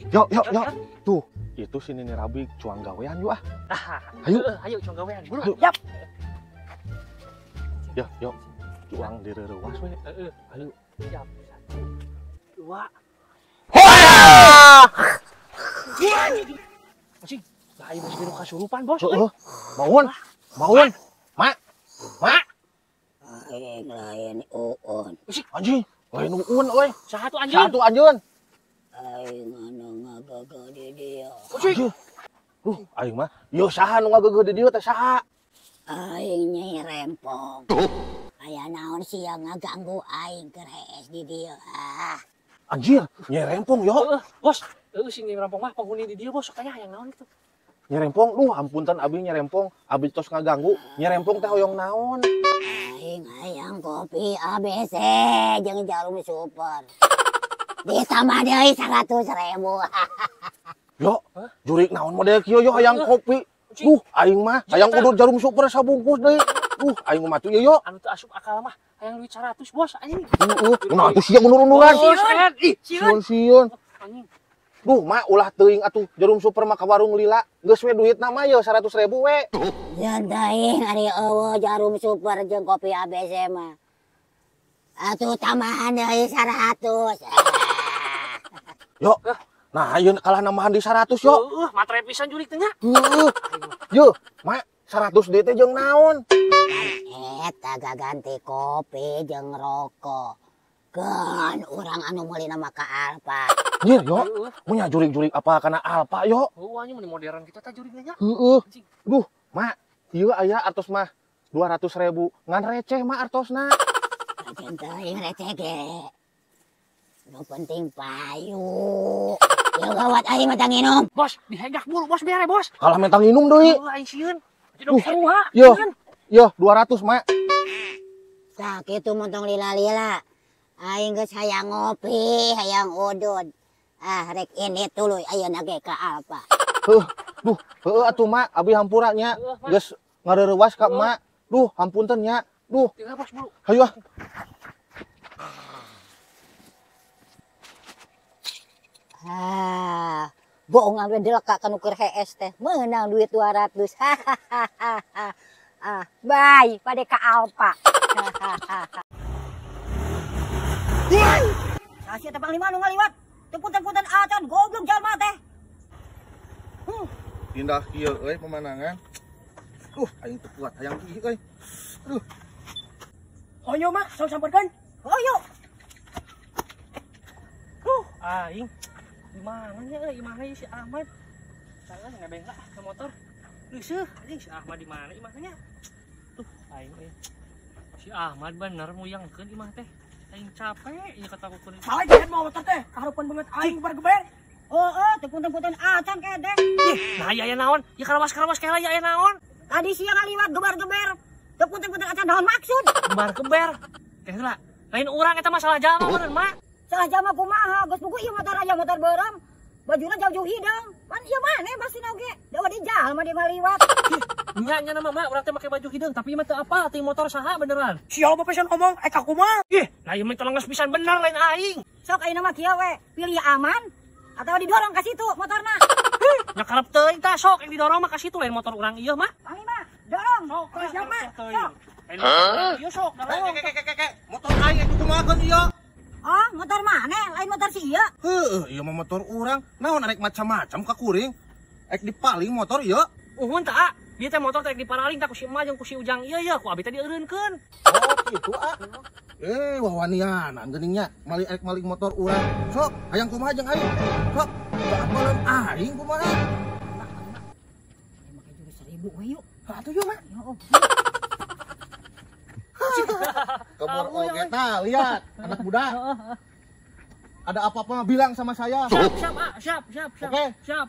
Yo yo yo. Tuh, itu si Nini Rabi cuang gawean yuk ah. Ayo, ayo cuang gawean. Buru. Yap. Yo yo. Cuang direuwas we. Heeh. Ayo. Siap. 1 2. Hoya! Anjing, lah ayo masih nu kasurupan, Bos. Heeh. Maun. Maun. Mak. Mak. Aing lain uun. Anjing, lain uun euy. Saha tuh anjeun? Saha tuh anjeun? Aing anu ngagegeuh di dieu. Anjing. Aing mah ieu saha nu ngagegeuh di dieu teh saha? Aing Nyai Rempong. Aya naon sia ngaganggu aing keur hees di dieu ah. Anjir, Nyai Rempong yo. Heeh, Bos. Heeh, si Nyai Rempong mah penghuni di dieu, Bos. Sok tanya hayang naon kitu. Nyai Rempong, duh ampunten abi Nyai Rempong, abi tos ngaganggu. Nyai Rempong teh hoyong naon? Aing hayang kopi ABC jeung jarum super. Ditambah deui 100.000. Yo, jurik naon model kieu yo hayang kopi. Duh, aing mah hayang udud jarum super sabungkus deui. Duh, aing mah matu ieu yo. Anu teu asup akal mah hayang duit 100, Bos, anjing. Heeh, nah atuh sia mundur-munduran. Ih, sieun sieun. Anjing. Duh, mak ulah teuing atuh jarum super mah ka warung lila. Geus we duitna mah ye 100.000 we. Jeung teuing ari eueuh jarum super jeung kopi ABC mah. Atuh tambahan deui 100. Yo. Nah, ayeuna kalah nambahan di 100 yo. Heeh, matre pisan jurik teh nya. Heeh. Yo, mak 100 deui teh jeung naon? Eta gaganti kopi jeung rokok. Keun urang anu meulina mah ka Alfa. Anjir yo, mun jurik-jurik apa kana Alfa yo. Heueuh anjing mun modern kitu teh jurik nya. Heeh. Duh, mak, ieu aya artos mah 200.000 ngan receh mah artosna. Kajen teuing receh ge. Nu penting payu. Ya gawat aing mah nginum. Bos, dihegak bulu bos bere bos. Kalah menta nginum deui. Heueuh aing sieun. Jeung sarua. Yo. Yo, 200 mak. Tah kitu mun tong lila-lila. Aing geus hayang ngopi, hayang udud. Ah, rek ini tuluy ayeuna ge ka Alfa. Heuh, duh, heueuh atuh mak, abi hampura nya. Geus ngareurewas ka emak. Duh, hampunten nya. Duh. Tinggal bos bulu. Hayu ah. Ah, bohongan we deleka ka nu keur hees teh. Meunang duit 200. Hahaha. Ah, bye pade ka Alfa. Saha teh panglima nu ngaliwat? Teu punten-punten acan goblok jalma teh. Indah kieu euy pemandangan. Aing teu kuat hayang kieu euy. Aduh. Oyo mah sok samperkeun. Oyo. Aing di mana nya euy? Imahna si Ahmad. Salah ngebeng lah ke motor. Geuseuh anjing si Ahmad di mana imahna nya? Tuh aing euy. Si Ahmad bener muyangkeun imah teh. Aing capek ieu katakukeun. Salah jahat mau motor teh, kaharupan banget aing bargeber. Heeh, teu punten-punten acan kede. Ih, nah aya naon? Ieu karawas-karawas kela aya naon? Tadi siang ngaliwat gebar-geber. Teu punten-punten acan naon maksud? Gebar-geber. Teh heula. Lain urang eta masalah jalma meureun, Mak. Salah jalma kumaha? Geus buku ieu motor aya motor beureum. Bajuna jauh-jauh hideung. Pan ieu maneh pasti oge. Da di jalma di maliwat. Nya nya nama mak urang teh make baju hideung tapi mah teu apal teh motor saha beneran. Siapa pisan ngomong eh ka kumaha? Ih, lah ieu mah telenges pisan bener lain aing. Sok ayeuna mah kieu we, pilih aman atau didorong ka situ motorna. Nya karep teuing tah sok yang didorong mah ka situ lain motor urang ieu mah. Panglima, dorong. Sok siap mah. Sok. Ieu sok dorong. Motor aing atuh kumahakeun ieu? Oh, motor maneh lain motor si ieu. Heueuh, ieu mah motor urang. Naon arek macam-macam ka kuring? Ek dipaling motor ieu. Uhun tah, ah. Ieu teh motor teh diparaling tah ku si emak jeung ku si Ujang ieu ya, ku abi teh dieureunkeun. Oh, kitu ah. Wawanianan geuning nya, maling arek maling motor urang. Sok, hayang kumaha jeung aing? Sok, baleun aing kumaha? Make jurus 1000 we yuk. Atuh yuk, Mak. Kebor oge tah, lihat anak muda. Ada apa-apa bilang sama saya. Siap, siap, ah, siap, siap, siap. Oke. Siap.